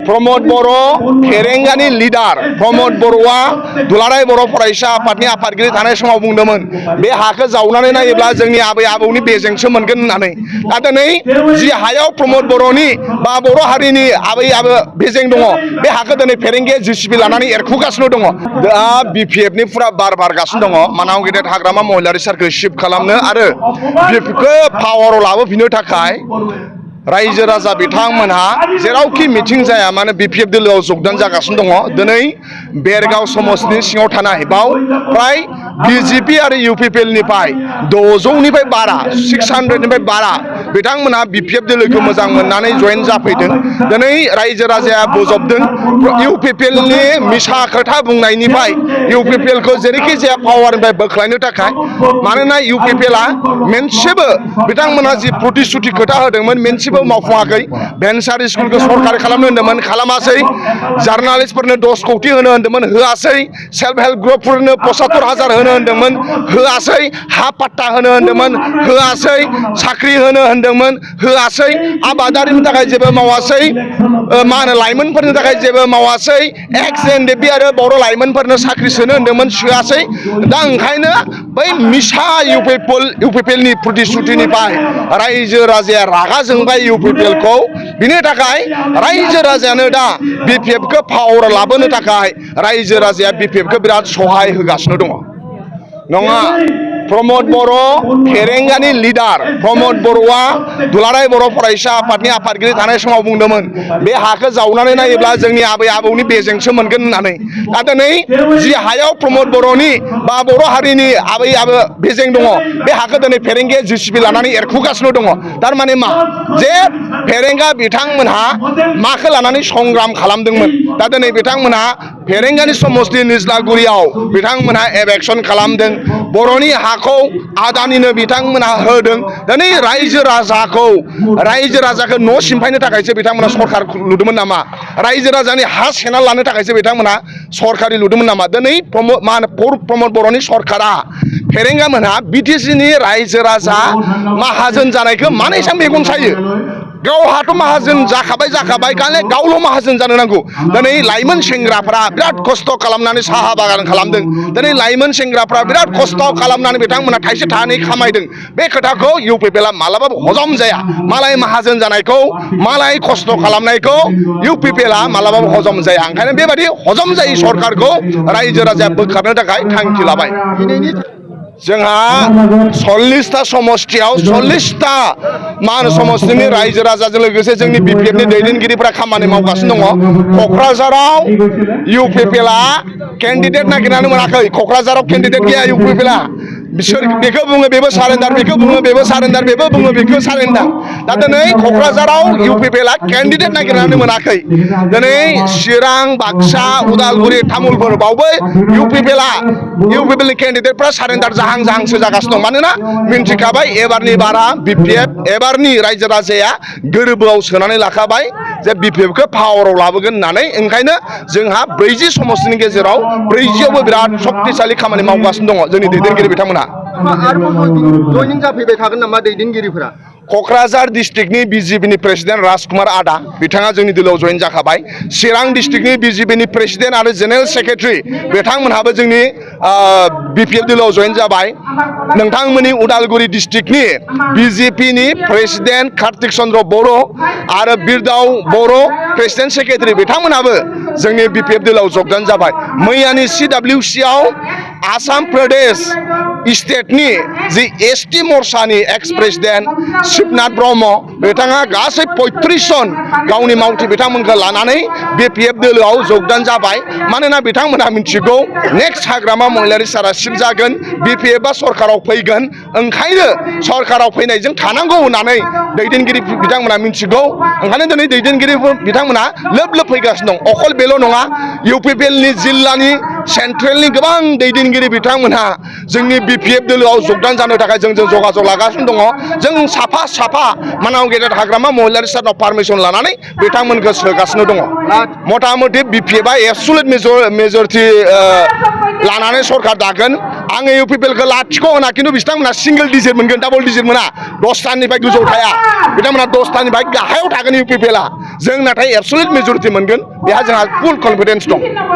प्रमोद बरो फेरेंगानि लीडार प्रमोद बर'आ दुलाराय बर' फरायसा आफादनि आफादगिरि थानाय समाव बुंदोंमोन बे हाखौ जावनानै नायोब्ला जोंनि आबै आबौनि बेजेंसो मोनगोन होननानै दा दिनै जि हायाव प्रमोद बर'नि बा बर' हारिनि आबै आबौ बेजें दङ बे हाखौ दिनै फेरेंगाया जिसिबि लानानै एरखुगासिनो दङ दा बिपिएफनि फुरा बार बारगासिनो दङ मानाव गेदेर हाग्रामा महिलारि सारखौ शिफ्ट खालामनो आरो बिपिएफखौ पावाराव लाबोफिननो थाखाय रायजो राजा बिथांमोनहा जेरावखि मिटिं जाया मानो बिपिएफ दोलोआव जगदान जागासिनो दङ दिनै बेरगाव समस्तिनि सिङाव थानाय बाव प्राय बिजेपि आरो इउपिपिएलनिफ्राय 600निफ्राय बारा 600निफ्राय बारा बिथांमोनहा बिपिएफ दोलोखौ मोजां मोननानै जयेन जाफैदों दिनै रायजो राजाया बोजबदों इउपिपिएलनि मिसा खोथा बुंनायनिफ्राय इउपिपिएलखौ जेरैखि जाया पावारनिफ्राय बोख्लायनो थाखाय मानोना इउपिपिएलआ मोनसेबो बिथांमोनहा जि प्रतिश्रुति खोथा होदोंमोन मोनसेबो मावफुङाखै भेन्सार स्कुलखौ सरकारि खालामनो होन्दोंमोन खालामासै जार्नालिस्टफोरनो 10 कौटि होनो होन्दोंमोन होआसै सेल्फ हेल्प ग्रुपफोरनो 75,000 होनो होन्दोंमोन होआसै हा पाट्टा होनो होन्दोंमन होआसै साख्रि होनो होन्दोंमोन होआसै आबादारिनि थाखाय जेबो मावासै मा होनो लाइमोनफोरनि थाखाय जेबो मावासै एक्स एनडिपि आरो बर' लाइमोनफोरनो साख्रि सोनो होन्दोंमोन सोआसै दा ओंखायनो बै मिसा इउपिपिएलनि प्रतिश्रुतिनिफ्राय रायजो राजाया रागा जोंबाय इउपिपिएलखौ बिनि थाखाय रायजो राजायानो दा बिपिएफखौ पावार लाबोनो थाखाय रायजो राजाया बिपिएफखौ बिराद सहाय होगासिनो दङ नङा प्रमोद बर' फेरेंगानि लीडार प्रमोद बर'आ दुलाराय बर' फरायसा आफादनि आफादगिरि थानाय समाव बुंदोंमोन बे हाखौ जावनानै नायोब्ला जोंनि आबै आबौनि बेजेंसो मोनगोन होननानै दा दिनै जि हायाव प्रमोद बर'नि बा बर' हारिनि आबै आबौ बेजें दङ बे हाखौ दिनै फेरेंगाया जिसिबि लानानै एरखुगासिनो दङ थारमाने मा जे फेरेंगा बिथांमोनहा माखौ लानानै संग्राम खालामदोंमोन दा दिनै बिथांमोनहा फेरेंगानि समस्ति निज्लागुरियाव बिथांमोनहा एभेक्सन खालामदों बर'नि हाखौ आदानिनो बिथांमोनहा होदों दिनै रायजो राजाखौ न' सिमफायनो थाखायसो बिथांमोना सरकार लुदोंमोन नामा रायजो राजानि हा सेना लानो थाखायसो बिथांमोना सरकारि लुदोंमोन नामा दिनै प्रमोद बर'नि सरकारा फेरेंगामोनहा बिटिसिनि रायजो राजा माहाजोन जानायखौ मानो एसां मेगन सायो गावहाथ' माहाजोन जाखाबाय गाले गावल' माहाजोन जानो नांगौ दिनै लाइमोन सेंग्राफ्रा बिराद खस्थ' खालामनानै साहा बागान खालामदों दिनै लाइमोन सेंग्राफ्रा बिराद खस्थ' खालामनानै बिथांमोना थाइसे थाइनै खामायदों बे खोथाखौ इउपिपिएलआ मालाबाबो हजम जाया मालाय माहाजोन जानायखौ मालाय खस्थ' खालामनायखौ इउपिपिएलआ मालाबाबो हजम जाया ओंखायनो बेबायदि हजम जायै सरकारखौ रायजो राजाया बोखारनो थाखाय थांखि लाबाय जोंहा 40टा समस्तियाव 40टा मा होनो समस्तिनि रायजो राजाजों लोगोसे जोंनि बिपिएफनि दैदेनगिरिफोरा खामानि मावगासिनो दङ क'क्राझाराव इउपिपिएलआ केन्डिडेट नागिरनानै मोनाखै क'क्राझाराव केन्डिडेट गैया इउपिपिएलआ बिसोर बेखौ बुङो बेबो सारेन्डार बेखौ बुङो बेबो सारेन्डार बेबो बुङो बेखौ सारेन्डार दा दिनै क'क्राझाराव इउपिपिएलआ केन्डिडेट नागिरनानै मोनाखै दिनै चिरां बाक्सा उदालगुरि तामुलपुर बावबो इउपिपिएलनि केन्डिडेटफ्रा सारेन्डार जाहांसो जागासिनो दं मानोना मिन्थिखाबाय एबारनि बारा बिपिएफ एबारनि रायजो राजाया गोरबोआव सोनानै लाखाबाय जे बिपिएफखौ पावाराव लाबोगोन होननानै ओंखायनो जोंहा 40 समस्तिनि गेजेराव 40आवबो बिराद शक्तिशालि खामानि मावगासिनो दङ जोंनि दैदेनगिरि बिथांमोना जयनिं जाफैबाय थागोन नामा दैदेनगिरिफोरा क'क्राझार डिस्ट्रिक्टनि बिजेपिनि प्रेसिडेन्ट राजकुमार आदा बिथाङा जोंनि दोलोआव जयेन जाखाबाय चिरां डिस्ट्रिक्टनि बिजेपिनि प्रेसिडेन्ट आरो जेनेरेल सेक्रेटारि बिथांमोनहाबो जोंनि बिपिएफ दोलोआव जयेन जाबाय नोंथांमोननि उदालगुरि डिस्ट्रिक्टनि बिजेपिनि प्रेसिडेन्ट कार्तिक चन्द्र बर' आरो बिरदाव बर' प्रेसिडेन्ट सेक्रेटारि बिथांमोनहाबो जोंनि बिपिएफ दोलोआव जगदान जाबाय मैयानि CWCआव आसाम प्रदेश स्टेटनि जि एसटि मर्चानि एक्स प्रेसिडेन्ट शिबनाथ ब्रह्म बिथाङा गासै 35 जन गावनि मावथि बिथांमोनखौ लानानै बिपिएफ दोलोआव जगदान जाबाय मानोना बिथांमोनहा मिथिगौ नेक्स्ट हाग्रामा महिलारि सारा शिफ्ट जागोन बिपिएफआ सरकाराव फैगोन ओंखायनो सरकाराव फैनायजों थानांगौ होननानै दैदेनगिरि बिथांमोना मिथिगौ ओंखायनो दिनै दैदेनगिरि बिथांमोना लोब लोब फैगासिनो दं अकल बेल' नङा इउपिपिएलनि जिल्लानि सेन्ट्रेलनि गोबां दैदेनगिरि बिथांमोनहा जोंनि बिपिएफ दोलोआव जगदान जानो थाखाय जोंजों जगाजग लागासिनो दङ जों साफा मानाव गेदेर हाग्रामा महिलारि सारनाव पारमिसन लानानै बिथांमोनखौ सोगासिनो दङ मथा मथि बिपिएफआ एबसुलेट मेजरिटि लानानै सरकार दागोन आङो इउपिपिएलखौ लाथिख' होना खिन्थु बिथांमोना सिंगल डिजिट मोनगोन डाबल डिजिट मोना 10थानिफ्राय गोजौआव थाया बिथांमोना 10थानिफ्राय गाहायाव थागोन इउपिपिएलआ जों नाथाय एबसुलुट मेजरिटि मोनगोन बेहा जोंहा फुल कनफिडेन्स दं